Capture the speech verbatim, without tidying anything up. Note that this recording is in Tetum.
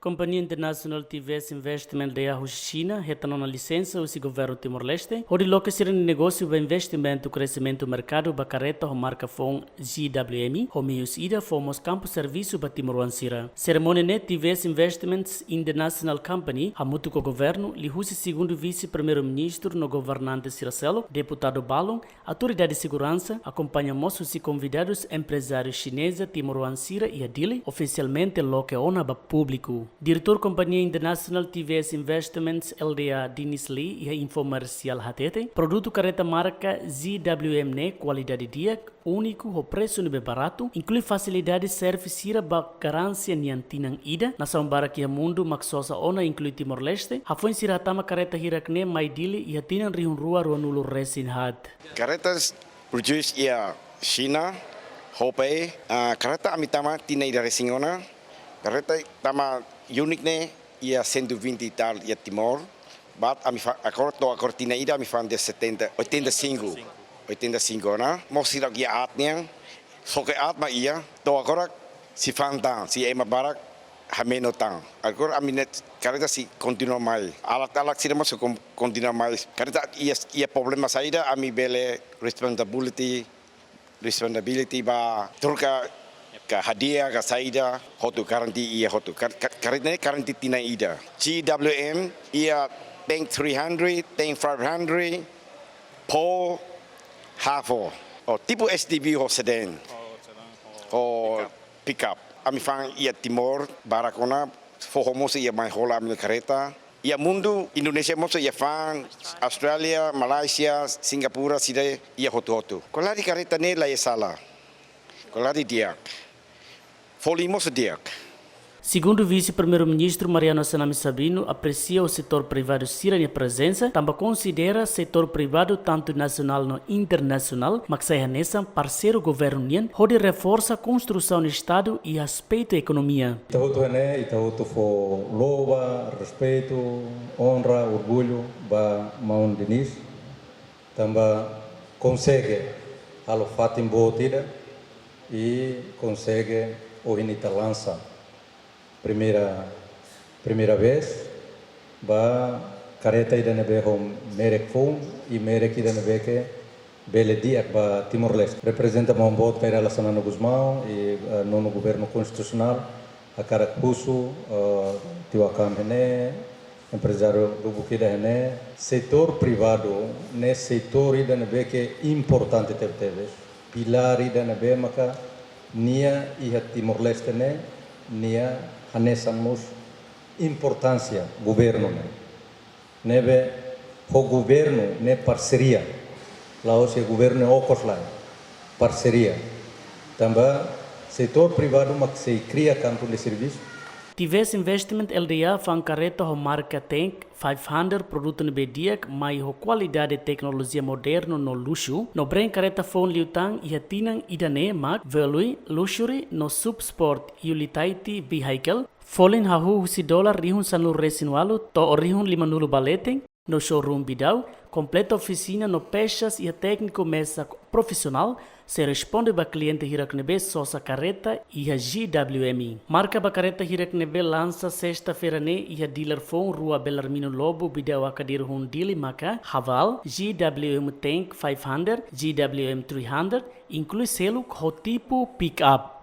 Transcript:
Kompañia International T V S Investment L D A husi Xina hetan ona lisensa husi Governu Timor-Leste hodi loke sira-nia negósiu ba investimentu kresimentu merkadu ba kareta ho marka foun G W M ho meius ida fó mós kampu servisu ba timoroan sira. Serimónia ne'e T V S Investments International Company hamutuk ho Governu, liuhusi Segundu Vise-Primeiru-Ministru no governante sira seluk, deputadu balun, autoridade seguransa, akompaña mós husi konvidadus emprezáriu xineza timoroan sira iha Dili, ofisialmente loke ona ba públiku. Diretór Kompañia International T V S Investments L D A Dennis Lee iha Infomersial hatete, produtu kareta marka G W M ne'e kualidade di'ak, úniku ho presu ne'ebé baratu, inklui fasilidade serve sira ba garantia nian tinan ida, nasaun barak iha mundu mak sosa ona inklui Timor-Leste, hafoin sira hatama kareta hirak ne'e mai Dili iha tinan rihun rua ruanulu resin haat. Kareta produce iha Xina, Hopei, ah, kareta ami tama tinan ida resin ona, kareta tama unit ne'e iha cento e vinte e tal iha Timor, but ami fa-, agora to'o agora tinan ida ami fa'an de'it setenta, oitenta e cinco, oitenta e cinco ona, mós sira iha aat nian, só ke aat mak iha, to'o agora sei fa'an tan, sei ema barak hameno tan. Agora ami ne'e kareta sei kontinua mai. Alat-alat sira mós kon-, kontinua mai. Kareta iha, iha problema saida ami bele responsibility, responsibility ba troka ka hadi'a ka saida hotu garanti iha hotu. Kar-, kar-, kareta ne'e garanti tinan ida. G W M iha tank three hundred, tank five hundred, pole, hafo. Oh, tipu S D V ho sedan. Oh, sedan. Oh, pickup. Pickup. Ami fa'an iha Timor barak ona, foho mós iha mai hola ami-nia kareta. Iha mundu, Indonézia mós iha fa'an, Austrália, Malázia, Singapura, sira iha hotu-hotu. Kualidade kareta ne'e la iha sala. Kualidade di'ak. Folin mós di'ak. Segundu Vise-Primeiru-Ministru Mariano Assanami Sabino apresia ho setór privadu sira-nia prezensa, tanba konsidera setór privadu tantu nasionál no internasionál mak sai hanesan parseiru governu nian hodi reforsa konstrusaun Estadu iha aspetu ekonomia. Ita hotu iha ne'e, ita hotu fó loba, respeitu, onra, orgullu ba maun Dennis, tanba konsege halo fatin boot ida i konsege ohin ita lansa primeira, primeira vez ba kareta ida ne'ebé ho merek foun i merek ida ne'ebé ke bele di'ak ba Timor-Leste. Reprezenta maun boot Kay Rala Xanana Gusmão i, eh, nonu governu konstitusionál, hakarak husu, eh, tiu Akam iha ne'e, emprezáriu lubuk ida iha ne'e, setór privadu ne'e setór ida ne'ebé ke importante tebetebes. Pilár ida ne'ebé maka nia iha Timor-Leste ne'e, nia hanesan mós importánsia governu ne'e. Ne'ebé ho governu ne'e parseria. La'ós iha governu ne'e okos lai. Parseria. Tanba setór privadu mak sei kria kampu de servisu. T V S Investment L D A fa'an kareta ho marka tank five hundred, produtu ne'ebé di'ak mai ho kualidade, teknolojia modernu no luxu, no brand kareta foun liután iha tinan ida-ne'e mak Value, Luxury no Sub Sport Utility Vehicle, folin hahú husi dolar rihun sanulu resin ualu to'o rihun limanulu ba leten, no showroom Bidau, kompleta ofisina no pexas iha tékniku mesak profisionál, sei responde ba kliente hirak ne'ebé sosa kareta iha G W M. Marka ba kareta hirak ne'ebé lansa sesta-feira ne'e iha dealer foun rua Belarmino Lobo Bidau Akadir Hun Dili maka Haval, G W M Tank five hundred, G W M three hundred, inklui seluk ho tipu pick-up.